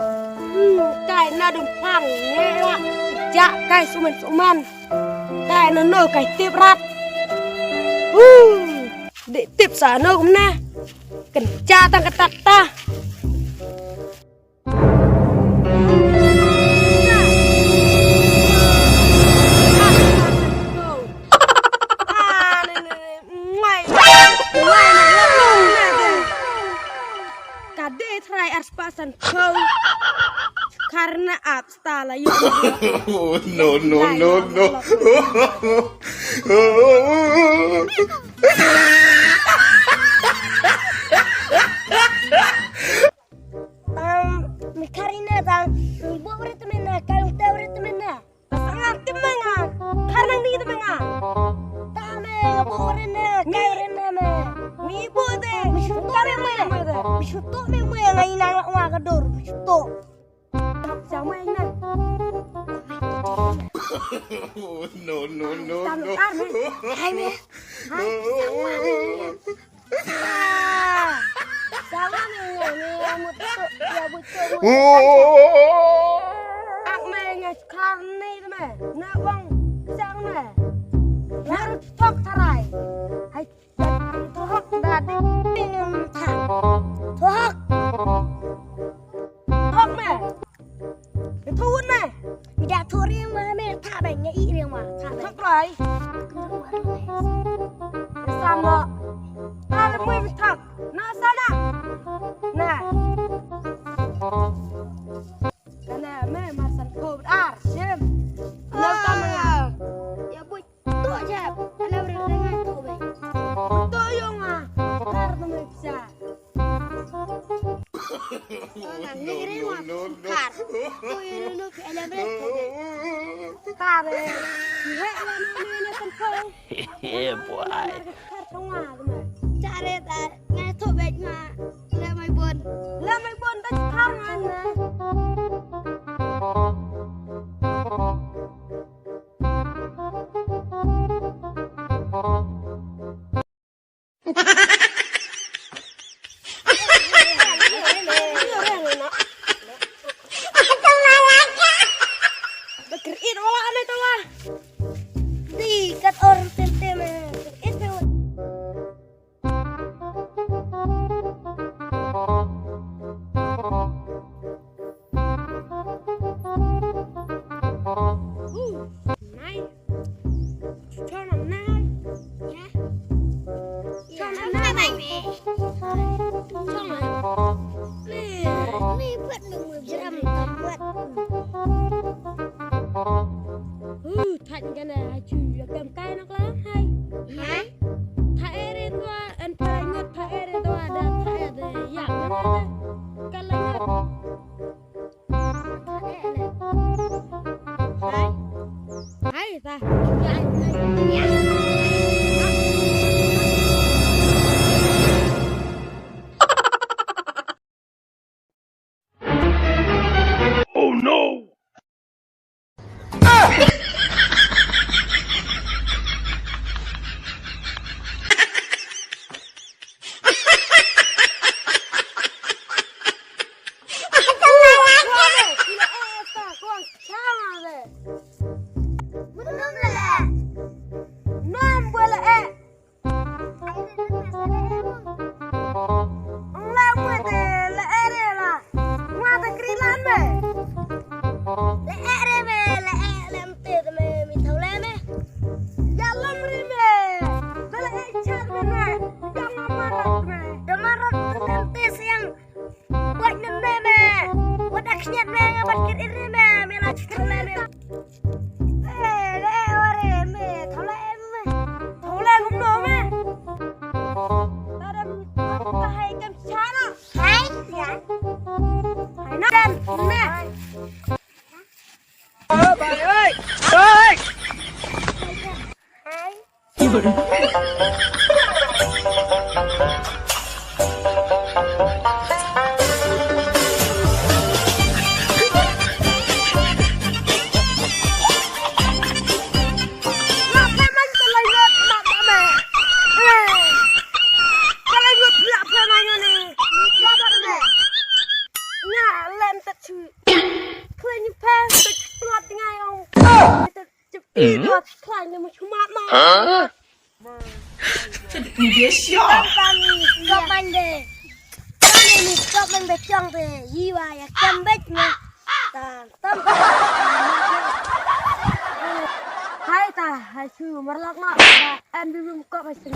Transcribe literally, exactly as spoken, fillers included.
Hmm, kai na dum pang nge la. Ja kai suman suman. Kai na no kai tip rat. Uh, de tip sa no kumna. Kan ja tang katak ta. Ka dei trai ar spah san kau. Karna ap sta la yu. Oh, no, no, no, no. Tang, mi kari na tang, mi bo rit mena, kal te rit mena. Sanga te menga, karang ni te menga. Ta me bo rit na, kal rit na me. Mi bo te, mi shuto me me. Mi shuto me me, ngai nang la wa ka dur, mi shuto. Sa me na. No, no, no, no. Sa me ar me. Hai me. Hai, sa me me. Ah! Sa me me, me, ya mut tu, ya mut tu, mut tu. Ak me ngai karni tu me. Na bang sang me. Laru tok tarai. Hai, tohok dadi. Tohok. Tohok me. Thun ne. Ida thuri ma me tha ba nge i re ma tha ba. Thok roi. Samo. Ar mui thok. Na sana. Na. Kana me ma san ko ar sim. Na ta ma nga. Ya bui. To jap. Ala bre ngai to be. To yong a. Kar to me psa. Nang ngiri wa kar. Ko yu nu ke ele bre. Kar. He la nu ne kan ko. Yeah, boy. Kar to nga ma. Chare ta ngai to be ma. Le mai bon. Le mai bon ta kar ngan na. Thait kane ha chu ya kam kai nok la hai. Hai. Tha ere to an tha ngot tha ere to da tha ere ya. Kala ngot. Hai. Hai ta. Ya. Ya. Oh no! Ong la mut la ere la. Mut la kri lan me. La ere me, la ere me, te me mi thaw le me. Ya lam ri me. Ba la e chat me me. Ya ma ma rat me. Ya ma rat me te siang. Wat nem me me. Wat ak nyat me, wat kir iri me. Me la chikir le me. Eh, le, ore, me, thole, me. Thole, gum no, me. Tare, ta hai kem chana. Hai, ya. Hai, na, me. Oh, bhai, oi, oi. Hai. Em tat chu. Khlaiñ phe, tat klap ngai ong. Tat chip ti klap khlaiñ ne mu chumat na. Tam tam ni kop man de. Tam ni kop man de chong de. Yi wa ya kem bet na. Tam tam. Hai ta, hai chu marlak na. Em bi bum kop hai sing.